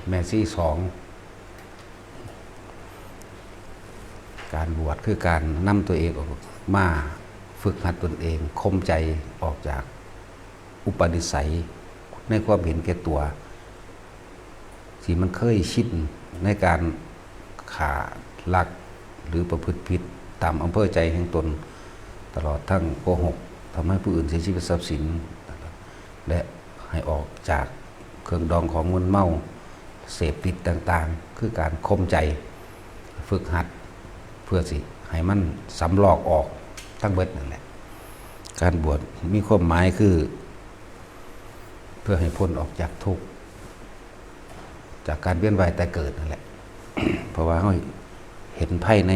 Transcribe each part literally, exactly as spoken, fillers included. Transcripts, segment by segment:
แม่ชีสอง การบวชคือการนำตัวเองออกมาฝึกหัดตนเอง ข่มใจออกจากอุปนิสัยในความเห็นแก่ตัว ที่มันเคยชินในการฆ่าลักหรือประพฤติผิดตามอำเภอใจแห่งตน ตลอดทั้งโกหก ทำให้ผู้อื่นเสียชีวิตทรัพย์สิน และให้ออกจากเครื่องดองของมึนเมา เสพติดต่างๆ คือการข่มใจ ฝึกหัด เพื่อสิให้มันสำลอกออกทั้งเบิดนั่นแหละ การบวชมีความหมายคือ เพื่อให้พ้นออกจากทุกข์ จากการเวียนว่ายตายเกิดนั่นแหละ เพราะว่าเราเห็นภัยใน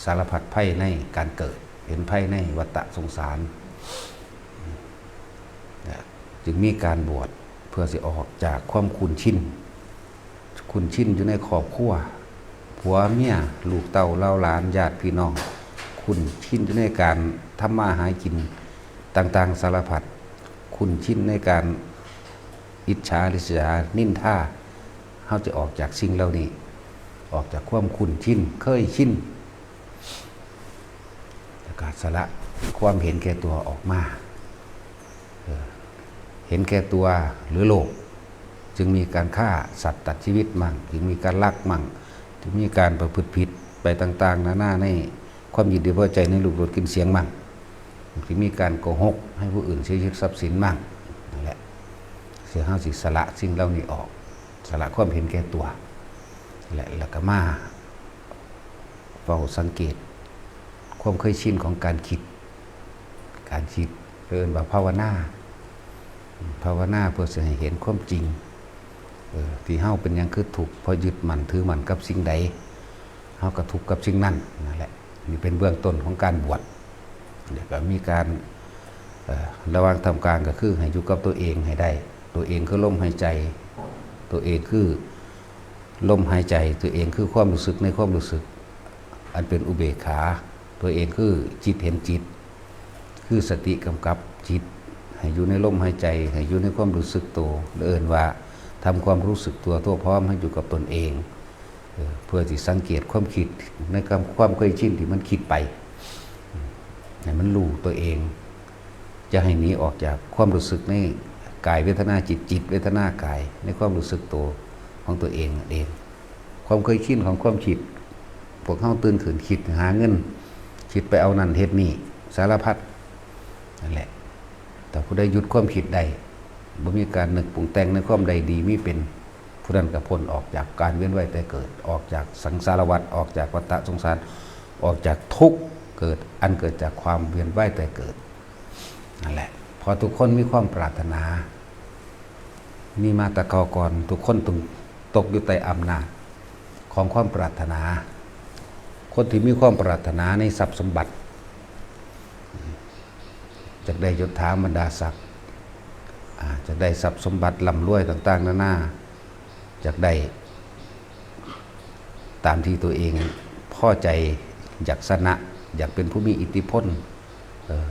สารพัดภัยในการเกิด เห็นภัยในวัฏสงสาร จึงมีการบวชเพื่อสิออกจากความคุ้นชิน คุ้นชินอยู่ในครอบครัว ผัวเมีย ลูกเต้าเหล่าหลาน ญาติพี่น้อง คุ้นชินอยู่ในการทำมาหากินต่างๆสารพัด คุ้นชินในการอิจฉาริษยานินทา เราจะออกจากสิ่งเหล่านี้ ออกจากความคุ้นชินเคยชิน แล้วก็สละความเห็นแก่ตัวออกมา เออ เห็นแก่ตัวหรือโลภ จึงมีการฆ่าสัตว์ตัดชีวิตมั่ง จึงมีการลักมั่ง จึงมีการประพฤติผิดไปต่างๆนานาในความยินดีพอใจในรูปรสกลิ่นเสียงมั่ง จึงมีการโกหกให้ผู้อื่นเสียชีวิตทรัพย์สินมั่ง นั่นแหละ เสียเฮาสิสละสิ่งเหล่านี้ออก สละความเห็นแก่ตัว และ แล้วก็มาเฝ้าสังเกต ความเคยชินของการคิด การคิดเอิ้นว่าภาวนา ภาวนาเพื่อสิให้เห็นความจริง เออ ที่เฮาเป็นหยังคือทุกข์ เพราะยึดมั่นถือมั่นกับสิ่งใด เฮาก็ทุกข์กับสิ่งนั้น นั่นแหละ นี่เป็นเบื้องต้นของการบวช แล้วก็มีการ เอ่อ ระหว่างท่ามกลางก็คือให้อยู่กับตัวเองให้ได้ ตัวเองคือลมหายใจ ตัวเองคือลมหายใจ ตัวเองคือความรู้สึกในความรู้สึก อันเป็นอุเบกขา ตัวเองคือจิตเห็นจิต คือสติกำกับจิต ให้อยู่ในลมหายใจ ให้อยู่ในความรู้สึกตัว เอิ้นว่าทำความรู้สึกตัวทั่วพร้อมให้อยู่กับตนเอง เออ เพื่อที่สังเกตความคิดในความ ความเคยชินที่มันคิดไป ให้มันรู้ตัวเอง จะให้หนีออกจากความรู้สึกในกายเวทนาจิต จิตเวทนากาย ในความรู้สึกตัวของตัวเองนั่นเอง ความเคยชินของความคิด พวกเฮาตื่นขึ้นคิดหาเงิน คิดไปเอานั่นเฮ็ดนี่ สารพัด นั่นแหละ แต่ผู้ใดหยุดความคิดได้ บ่มีการนึกปรุงแต่งในความใดดีมีเป็น ผู้นั้นก็พ้นออกจากการเวียนว่ายตายเกิด ออกจากสังสารวัฏ ออกจากวัฏสงสาร ออกจากทุกข์เกิด อันเกิดจากความเวียนว่ายตายเกิด นั่นแหละ เพราะทุกคนมีความปรารถนา มีมาแต่เก่าก่อน ทุกคนต้องตกอยู่ใต้อำนาจของความปรารถนา คนที่มีความปรารถนาในทรัพย์สมบัติ อยากได้ยศถาบรรดาศักดิ์ อ่า อยากได้ทรัพย์สมบัติร่ำรวยต่างๆนานา อยากได้ตามที่ตัวเองพอใจ อยากชนะ อยากเป็นผู้มีอิทธิพล เออ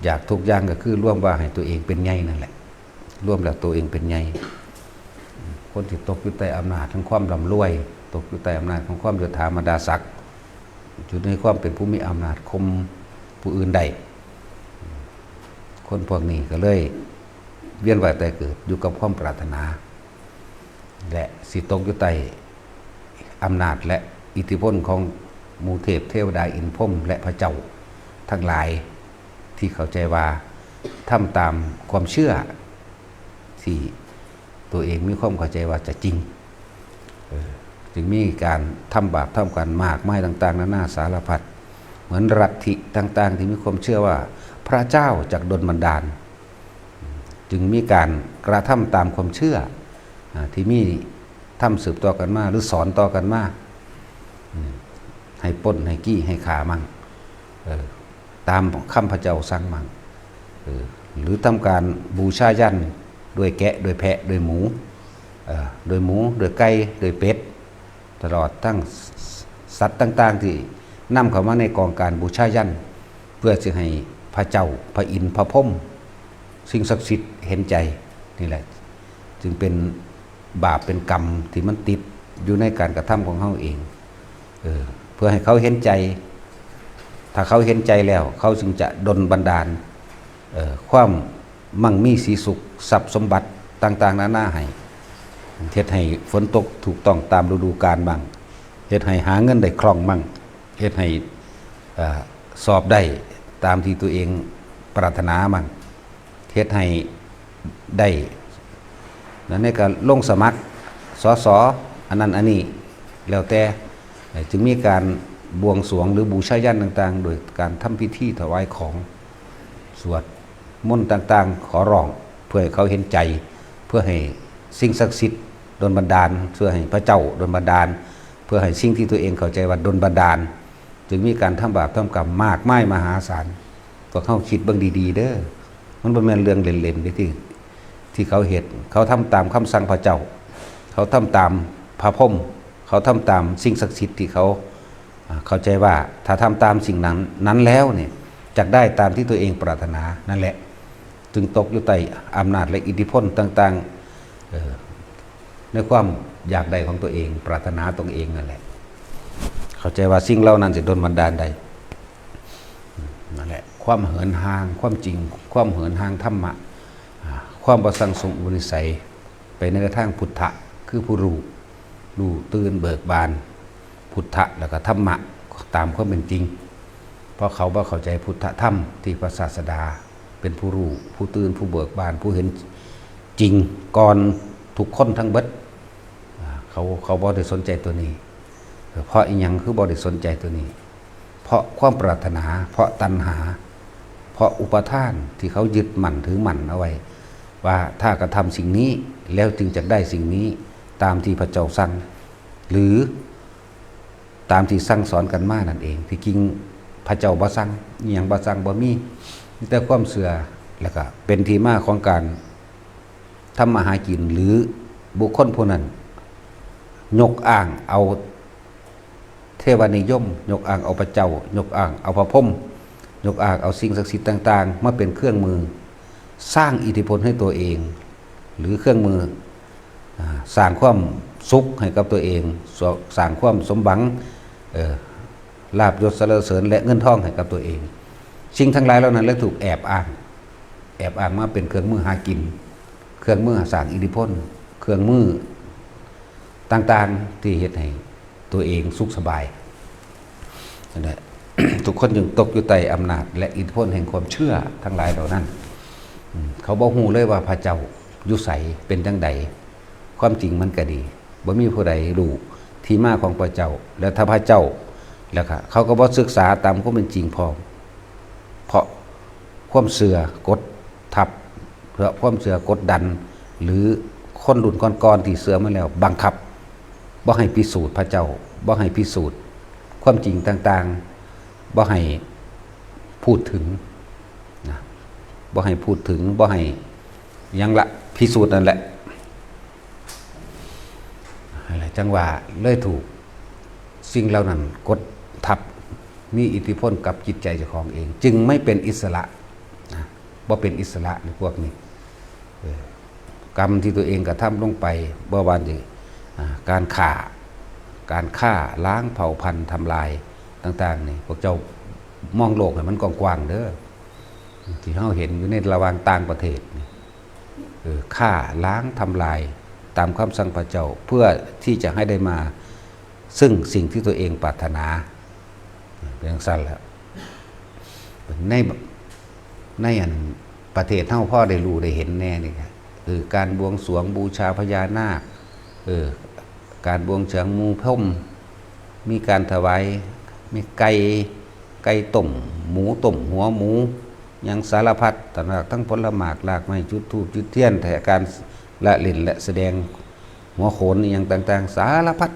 อยากทุกอย่างก็คือรวมว่าให้ตัวเองเป็นใหญ่นั่นแหละ รวมแล้วตัวเองเป็นใหญ่ คนที่ตกอยู่ใต้อำนาจของความร่ำรวย ตกอยู่ใต้อำนาจของความยศถาบรรดาศักดิ์ อยู่ในความเป็นผู้มีอำนาจข่มผู้อื่นได้ คนพวกนี้ก็เลยเวียนว่ายตายเกิดอยู่กับความปรารถนา และสิตกอยู่ใต้อำนาจและอิทธิพลของหมู่เทพเทวดาอินทร์พรหมและพระเจ้าทั้งหลาย ที่เข้าใจว่าทำตามความเชื่อที่ตัวเองมีความเข้าใจว่าจะจริง เออ จึงมีการทำบาปทำกรรมมากมายต่างๆนานาสารพัด เหมือนลัทธิต่างๆที่มีความเชื่อว่าพระเจ้าจักดลบันดาล จึงมีการกระทำตามความเชื่อ อ่า ที่มีทำสืบต่อกันมา หรือสอนต่อกันมา อืม ให้ปล้น ให้จี้ ให้ฆ่ามั่ง เออ ตามคำพระเจ้าสั่งมั่ง เออ หรือทำการบูชายัญด้วยแกะ ด้วยแพะ ด้วยหมู เออ ด้วยหมู ด้วยไก่ ด้วยเป็ด ตลอดทั้งสัตว์ต่างๆที่นำเข้ามาในกองการบูชายัญ เพื่อสิให้พระเจ้า พระอินทร์ พระพรหม สิ่งศักดิ์สิทธิ์เห็นใจ นี่แหละ จึงเป็นบาปเป็นกรรมที่มันติดอยู่ในการกระทำของเฮาเอง เออ เพื่อให้เขาเห็นใจ ถ้าเขาเห็นใจแล้ว เขาจึงจะดลบันดาล เอ่อ ความมั่งมีสีสุข ทรัพย์สมบัติต่างๆนานาให้ เฮ็ดให้ฝนตกถูกต้องตามฤดูกาลบ้าง เฮ็ดให้หาเงินได้คล่องบ้าง เฮ็ดให้ เอ่อ สอบได้ตามที่ตัวเองปรารถนาบ้าง เฮ็ดให้ได้ นั่นนี่ก็ลงสมัคร สส อันนั้นอันนี้ แล้วแต่ จึงมีการบวงสรวงหรือบูชายัญต่างๆ โดยการทำพิธีถวายของ สวดมนต์ต่างๆ ขอร้อง เพื่อให้เขาเห็นใจ เพื่อให้สิ่งศักดิ์สิทธิ์ดลบันดาล เพื่อให้พระเจ้าดลบันดาล เพื่อให้สิ่งที่ตัวเองเข้าใจว่าดลบันดาล จึงมีการทำบาปทำกรรมมากมายมหาศาล พวกเขาคิดเบิ่งดีๆ เด้อ มันบ่แม่นเรื่องเล่นๆเด้ที่ ที่เขาเฮ็ด เขาทำตามคำสั่งพระเจ้า เขาทำตามพระพรหม เขาทำตามสิ่งศักดิ์สิทธิ์ที่เขา อ่า เข้าใจว่าถ้าทำตามสิ่งนั้น นั้นแล้วเนี่ย จักได้ตามที่ตัวเองปรารถนา นั่นแหละ จึงตกอยู่ใต้อำนาจและอิทธิพลต่างๆ เอ่อ ในความอยากได้ของตัวเอง ปรารถนาตัวเองนั่นแหละ เข้าใจว่าสิ่งเหล่านั้นจะดลบันดาลได้ นั่นแหละ ความเหินห่างความจริง ความเหินห่างธรรมะ อ่า ความบ่สั่งสมอุปนิสัย ไปในทางพุทธะ คือผู้รู้ รู้ตื่นเบิกบาน พุทธะ แล้วก็ธรรมะ ตามความเป็นจริง เพราะเขาบ่เข้าใจพุทธธรรมที่พระศาสดา เป็นผู้รู้ ผู้ตื่น ผู้เบิกบาน ผู้เห็นจริงก่อนทุกคนทั้งเบิด อ่า เขา เขาบ่ได้สนใจตัวนี้ เพราะอิหยังคือบ่ได้สนใจตัวนี้ เพราะความปรารถนา เพราะตัณหา เพราะอุปาทานที่เขายึดมั่นถือมั่นเอาไว้ ว่าถ้ากระทำสิ่งนี้แล้วจึงจะได้สิ่งนี้ตามที่พระเจ้าสั่ง หรือตามที่สั่งสอนกันมานั่นเอง ที่จริงพระเจ้าบ่สั่ง อิหยังบ่สั่ง บ่มี มีแต่ความเชื่อ แล้วก็เป็นที่มาของการทำมาหากิน หรือบุคคลผู้นั้นยกอ้างเอา เทวานิยม ยกอ้างเอาพระเจ้า ยกอ้างเอาพระพรหม ยกอ้างเอาสิ่งศักดิ์สิทธิ์ต่างๆ มาเป็นเครื่องมือสร้างอิทธิพลให้ตัวเอง หรือเครื่องมือ อ่า สร้างความสุขให้กับตัวเอง ส- สร้างความสมหวัง เอ่อ ลาภยศสรรเสริญและเงินทองให้กับตัวเอง สิ่งทั้งหลายเหล่านั้นเลยถูกแอบอ้าง แอบอ้างมาเป็นเครื่องมือหากิน เครื่องมือสร้างอิทธิพล เครื่องมือต่างๆ ที่เฮ็ดให้ตัวเองสุขสบาย นั่นแหละ ทุกคนจึงตกอยู่ใต้อำนาจและอิทธิพลแห่งความเชื่อทั้งหลายเหล่านั้น อืม เขาบ่ฮู้เลยว่าพระเจ้าอยู่ไส เป็นจั่งใด ความจริงมันก็ดี บ่มีผู้ใดรู้ที่มาของพระเจ้า และถ้าพระเจ้า แล้วก็เขาก็บ่ศึกษาตามความเป็นจริงพร้อม เพราะความเชื่อกดทับ เพราะความเชื่อกดดัน หรือคนรุ่นก่อนๆที่เชื่อมาแล้วบังคับ บ่ให้พิสูจน์พระเจ้า บ่ให้พิสูจน์ความจริงต่างๆ บ่ให้พูดถึงนะ บ่ให้พูดถึง บ่ให้หยังละ พิสูจน์นั่นแหละ นั่นแหละ จั่งว่าเลยถูกสิ่งเหล่านั้นกดทับ มีอิทธิพลกับจิตใจเจ้าของเอง จึงไม่เป็นอิสระนะ บ่เป็นอิสระในพวกนี้ เออ กรรมที่ตัวเองกระทำลงไป บ่ว่าจะ อ่า การฆ่า การฆ่าล้างเผ่าพันธุ์ทำลายต่างๆนี่ พวกเจ้ามองโลกให้มันกว้างๆเด้อ ที่เฮาเห็นอยู่ในระหว่างต่างประเทศนี่ เออ ฆ่าล้างทำลายตามคำสั่งพระเจ้า เพื่อที่จะให้ได้มาซึ่งสิ่งที่ตัวเองปรารถนา เป็นจั่งซั้นแหละ ใน ในอันประเทศเฮาพอได้รู้ได้เห็นแน่นี่ครับ คือการบวงสรวงบูชาพญานาค เออ การบวงสรวงหมู่พรหม มีการถวาย มีไก่ ไก่ต้ม หมูต้ม หัวหมู หยังสารพัด ทั้งรากทั้งผลหมาก รากไม้ จุดธูป จุดเทียน แท้การละเล่นและแสดงหัวโขน อิหยังต่างๆ สารพัด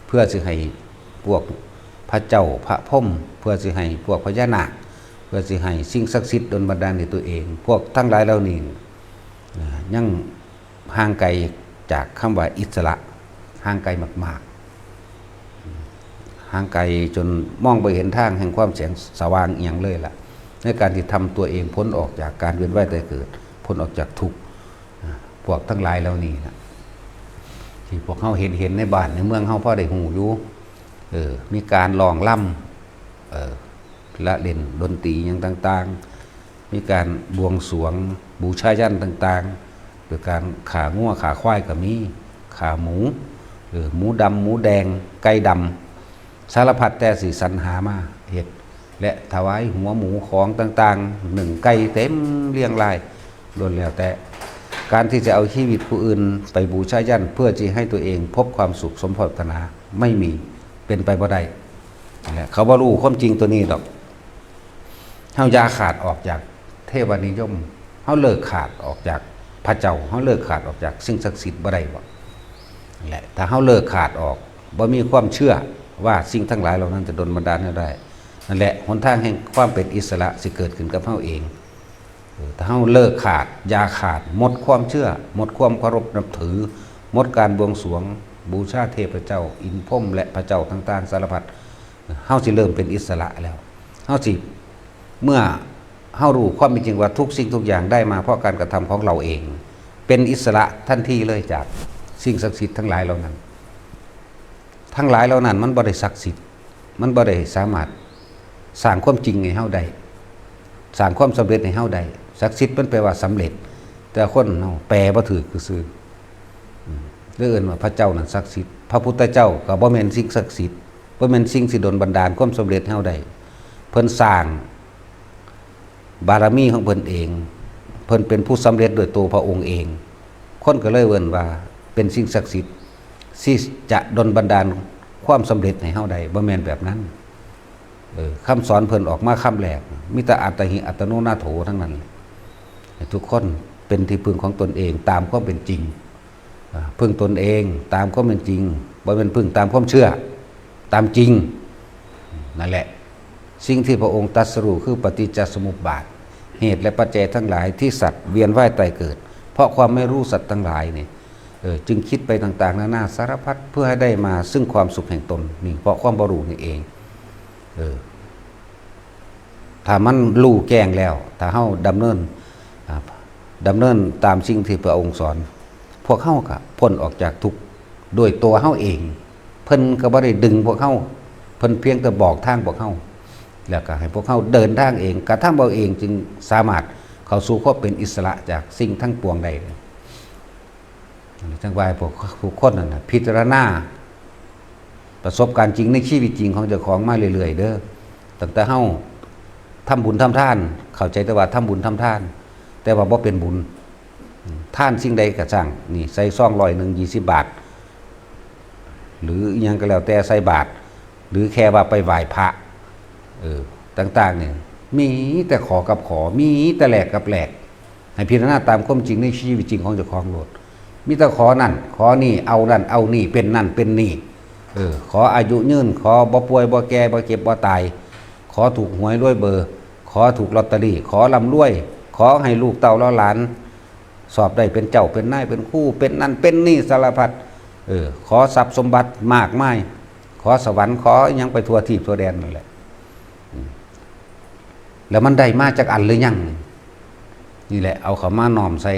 เพื่อสิให้พวกพระเจ้าพระพรหม เพื่อสิให้พวกพญานาค เพื่อสิให้สิ่งศักดิ์สิทธิ์ดลบันดาลให้ตัวเอง พวกทั้งหลายเหล่านี้ อ่า ยังห่างไกลจากคำว่าอิสระ ห่างไกลมากๆ ห่างไกลจนมองบ่เห็นทางแห่งความแสงสว่างอิหยังเลยล่ะ ในการที่ทำตัวเองพ้นออกจากการเวียนว่ายตายเกิด พ้นออกจากทุกข์ อ่า พวกทั้งหลายเหล่านี้นะ ที่พวกเฮาเห็นเห็นในบ้านในเมืองเฮาพอได้ฮู้อยู่ เออ มีการร้องรำ เออ ละเล่นดนตรีหยังต่างๆ มีการบวงสรวงบูชายัญต่างๆ โดยการฆ่างัวฆ่าควายก็มี ฆ่าหมู เออ หมูดำหมูแดง ไก่ดำ สารพัดแต่สิสรรหามาเฮ็ด และถวายหัวหมูของต่างๆ นึ่งไก่เต็มเรียงราย ล้วนแล้วแต่ การที่จะเอาชีวิตผู้อื่นไปบูชายัญเพื่อที่ให้ตัวเองพบความสุขสมปรารถนาไม่มี เป็นไปบ่ได้ นั่นแหละ เขาบ่ฮู้ความจริงตัวนี้ดอก เฮาอย่าขาดออกจากเทวนิยม เฮาเลิกขาดออกจากพระเจ้า เฮาเลิกขาดออกจากสิ่งศักดิ์สิทธิ์บ่ได้บ่ นั่นแหละ ถ้าเฮาเลิกขาดออก บ่มีความเชื่อว่าสิ่งทั้งหลายเหล่านั้นจะดลบันดาลให้ได้ นั่นแหละ หนทางแห่งความเป็นอิสระสิเกิดขึ้นกับเฮาเอง เออ ถ้าเฮาเลิกขาด อย่าขาด หมดความเชื่อ หมดความเคารพนับถือ หมดการบวงสรวง บูชาเทพเจ้า อินทร์พรหมและพระเจ้าต่างๆ สารพัด เฮาสิเริ่มเป็นอิสระแล้ว เฮาสิ เมื่อเฮารู้ความเป็นจริงว่าทุกสิ่งทุกอย่างได้มาเพราะการกระทำของเราเอง เป็นอิสระทันทีเลยจากสิ่งศักดิ์สิทธิ์ทั้งหลายเหล่านั้น ทั้งหลายเหล่านั้นมันบ่ได้ศักดิ์สิทธิ์ มันบ่ได้สามารถสร้างความจริงให้เฮาได้ สร้างความสำเร็จให้เฮาได้ ศักดิ์สิทธิ์มันแปลว่าสำเร็จ แต่คนเฮาแปลบ่ถืกซื่อๆ อืม หรือเอิ้นว่าพระเจ้านั้นศักดิ์สิทธิ์ พระพุทธเจ้าก็บ่แม่นสิ่งศักดิ์สิทธิ์ บ่แม่นสิ่งสิดลบันดาลความสำเร็จให้เฮาได้ เพิ่นสร้างบารมีของเพิ่นเอง เพิ่นเป็นผู้สำเร็จโดยตัวพระองค์เอง คนก็เลยเอิ้นว่าเป็นสิ่งศักดิ์สิทธิ์ ที่จะดลบันดาลความสำเร็จให้เฮาได้ บ่แม่นแบบนั้น เออ คำสอนเพิ่นออกมาคำแรก มีแต่อัตตาหิอัตโนนาโถทั้งนั้น ให้ทุกคนเป็นที่พึ่งของตนเองตามความเป็นจริง อ่า พึ่งตนเองตามความเป็นจริง บ่แม่นพึ่งตามความเชื่อ ตามจริง นั่นแหละ สิ่งที่พระองค์ตรัสรู้คือปฏิจจสมุปบาท เหตุและปัจจัยทั้งหลายที่สัตว์เวียนว่ายตายเกิด เพราะความไม่รู้สัตว์ทั้งหลายนี่ เออ จึงคิดไปต่างๆ นานาสารพัดเพื่อให้ได้มาซึ่งความสุขแห่งตน นี่เพราะความบ่รู้นี่เอง เออ ถ้ามันรู้แจ้งแล้ว ถ้าเฮาดำเนิน อ่า ดำเนินตามสิ่งที่พระองค์สอน พวกเฮาก็พ้นออกจากทุกข์โดยตัวเฮาเอง เพิ่นก็บ่ได้ดึงพวกเฮา เพิ่นเพียงแต่บอกทางพวกเฮา แล้วก็ให้พวกเฮาเดินทางเอง กระทำเอาเอง จึงสามารถเข้าสู่ความเป็นอิสระจากสิ่งทั้งปวงได้ จั่งว่าให้พวก ทุกคนนั่นน่ะ พิจารณาประสบการณ์จริงในชีวิตจริงของเจ้าของมาเรื่อยๆ เด้อ ตั้งแต่เฮาทำบุญทำทาน เข้าใจแต่ว่าทำบุญทำทาน แต่ว่าบ่เป็นบุญ ทานสิ่งใดก็ช่าง นี่ใส่ซองร้อยหนึ่ง ยี่สิบบาท หรืออิหยังก็แล้วแต่ใส่บาตร หรือแค่ว่าไปไหว้พระ เออ ต่างๆ เนี่ย มีแต่ขอกับขอ มีแต่แลกกับแลก ให้พิจารณาตามความจริงในชีวิตจริงของเจ้าของโลด มีแต่ขอนั่น ขอนี่ เอานั่น เอานี่ เป็นนั่น เป็นนี่ เออ ขออายุยืน ขอบ่ป่วย บ่แก่ บ่เจ็บ บ่ตาย ขอถูกหวยรวยเบอร์ ขอถูกลอตเตอรี่ ขอร่ำรวย ขอให้ลูกเต้าเหล่าหลาน สอบได้เป็นเจ้า เป็นนาย เป็นครู เป็นนั่น เป็นนี่ สารพัด เออ ขอทรัพย์สมบัติมากมาย ขอสวรรค์ ขอหยังไปทั่วทีปทั่วแดนนั่นแหละ อืม แล้วมันได้มาจากอันหรือยัง นี่แหละ เอาเข้ามาน้อมใส่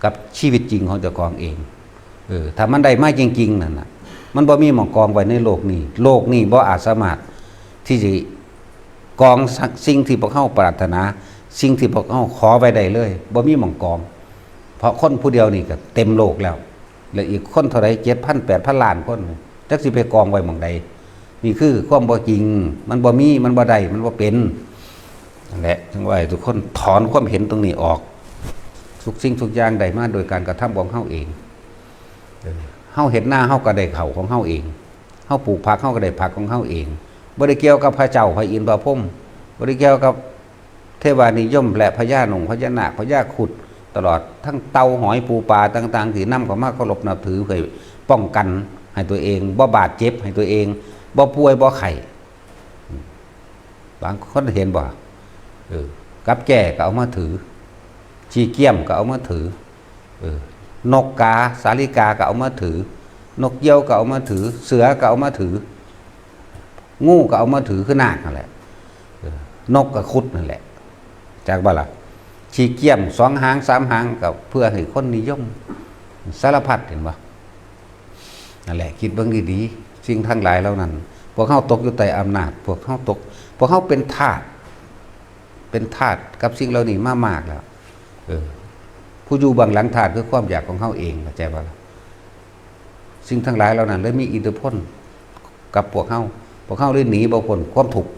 กับชีวิตจริงของเจ้าของเอง เออ ถ้ามันได้มาจริงๆ นั่นน่ะ มันบ่มีหม่องกองไว้ในโลกนี้ โลกนี้บ่อาจสามารถที่จะกองสิ่งที่พวกเฮาปรารถนา สิ่งที่พวกเฮาขอไว้ได้เลย บ่มีหม่องกอง เพราะคนผู้เดียวนี่ก็เต็มโลกแล้ว และอีกคนเท่าใด เจ็ดพัน แปดพัน ล้านคน จักสิไปกองไว้หม่องใด นี่คือความบ่จริง มันบ่มี มันบ่ได้ มันบ่เป็น นั่นแหละ จึงว่าให้ทุกคนถอนความเห็นตรงนี้ออก ทุกสิ่งทุกอย่างได้มาโดยการกระทำของเฮาเอง เออ เฮาเฮ็ดนา เฮาก็ได้ข้าวของเฮาเอง เฮาปลูกผัก เฮาก็ได้ผักของเฮาเอง บ่ได้เกี่ยวกับพระเจ้า พระอินทร์ พระพรหม บ่ได้เกี่ยวกับเทวานิยม และพญาหนง พญานาค พญาครุฑ ตลอดทั้งเต่า หอย ปู ปลาต่างๆ ที่นำเข้ามาเคารพนับถือ เพื่อป้องกันให้ตัวเอง บ่บาดเจ็บให้ตัวเอง บ่ป่วย บ่ไข้ บางคนเห็นบ่ เออ กับแจ้ก็เอามาถือ ขี้เกียมก็เอามาถือ เออ นกกา สาลิกาก็เอามาถือ นกเหยี่ยวก็เอามาถือ เสือก็เอามาถือ งูก็เอามาถือ คือนาคนั่นแหละ เออ นกก็ครุฑนั่นแหละ จักบ่ล่ะ ขี้เกียมสองหางสามหางก็เพื่อให้คนนิยม สารพัด เห็นบ่ นั่นแหละ คิดเบิ่งดีๆ สิ่งทั้งหลายเหล่านั้น พวกเฮาตกอยู่ใต้อำนาจ พวกเฮาตก พวกเฮาเป็นทาส เป็นทาสกับสิ่งเหล่านี้มามากแล้ว เออ ผู้อยู่เบื้องหลังทาสคือความอยากของเฮาเอง เข้าใจบ่ล่ะ สิ่งทั้งหลายเหล่านั้นเลยมีอิทธิพลกับพวกเฮา พวกเฮาเลยหนีบ่พ้นความทุกข์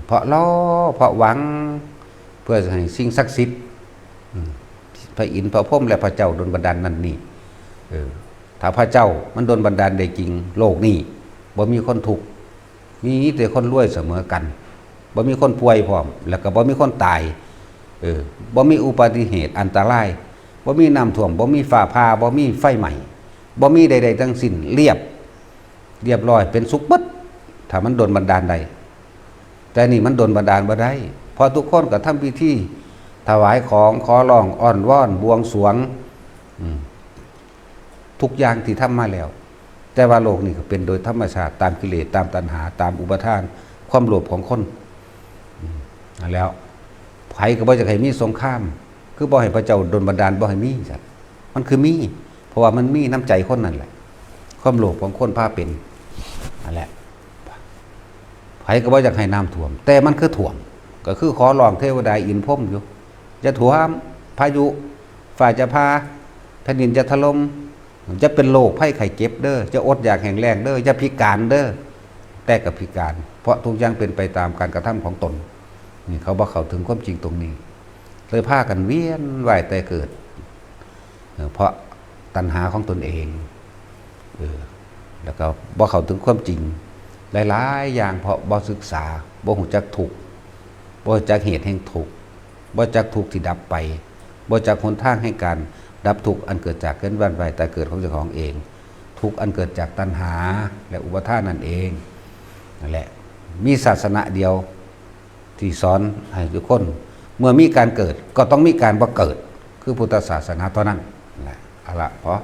เพราะรอ เพราะหวัง เพื่อให้สิ่งศักดิ์สิทธิ์ อืม พระอินทร์ พระพรหม และพระเจ้าดลบันดาลนั่นนี่ เออ ถ้าพระเจ้ามันดลบันดาลได้จริง โลกนี้บ่มีคนทุกข์ มีแต่คนรวยเสมอกัน บ่มีคนป่วยพร้อม แล้วก็บ่มีคนตาย เออ บ่มีอุบัติเหตุอันตราย บ่มีน้ำท่วม บ่มีฟ้าผ่า บ่มีไฟไหม้ บ่มีใดๆทั้งสิ้น เรียบ เรียบร้อย เป็นสุขเบิด ถ้ามันดลบันดาลได้ แต่นี่มันดลบันดาลบ่ได้ เพราะทุกคนก็ทำพิธี ถวายของ ขอร้อง อ้อนวอน บวงสรวง อืม ทุกอย่างที่ทำมาแล้ว แต่ว่าโลกนี้ก็เป็นโดยธรรมชาติ ตามกิเลส ตามตัณหา ตามอุปาทาน ความโลภของคน อืม นั่นแล้ว ไผก็บ่อยากให้มีสงคราม คือบ่ให้พระเจ้าดลบันดาลบ่ให้มี ซั่น มันคือมี เพราะว่ามันมีน้ำใจคนนั่นแหละ ความโลภของคนพาเป็น นั่นแหละ ไผก็บ่อยากให้น้ำท่วม แต่มันคือท่วม ก็คือขอร้องเทวดาอินทร์พรหมอยู่ อย่าท่วม พายุ ฟ้าจะผ่า แผ่นดินจะถล่ม จะเป็นโรคภัยไข้เจ็บเด้อ จะอดอยากแห้งแล้งเด้อ จะพิการเด้อ แต่ก็พิการ เพราะทุกอย่างเป็นไปตามการกระทำของตน นี่เขาบ่เข้าถึงความจริงตรงนี้ เลยพากันเวียนว่ายแต่เกิด เออ เพราะตัณหาของตนเอง เออ แล้วก็บ่เข้าถึงความจริง หลายๆอย่าง เพราะบ่ศึกษา บ่ฮู้จักทุกข์ บ่ฮู้จักเหตุแห่งทุกข์ บ่จักทุกข์ที่ดับไป บ่จักหนทางแห่งการดับทุกข์อันเกิดจากการเวียนว่ายตายเกิดของเจ้าของเอง ทุกข์อันเกิดจากตัณหาและอุปาทานนั่นเอง นั่นแหละ มีศาสนาเดียวที่สอนให้ทุกคน เมื่อมีการเกิดก็ต้องมีการบ่เกิด คือพุทธศาสนาเท่านั้น แหละ เอาละ พอ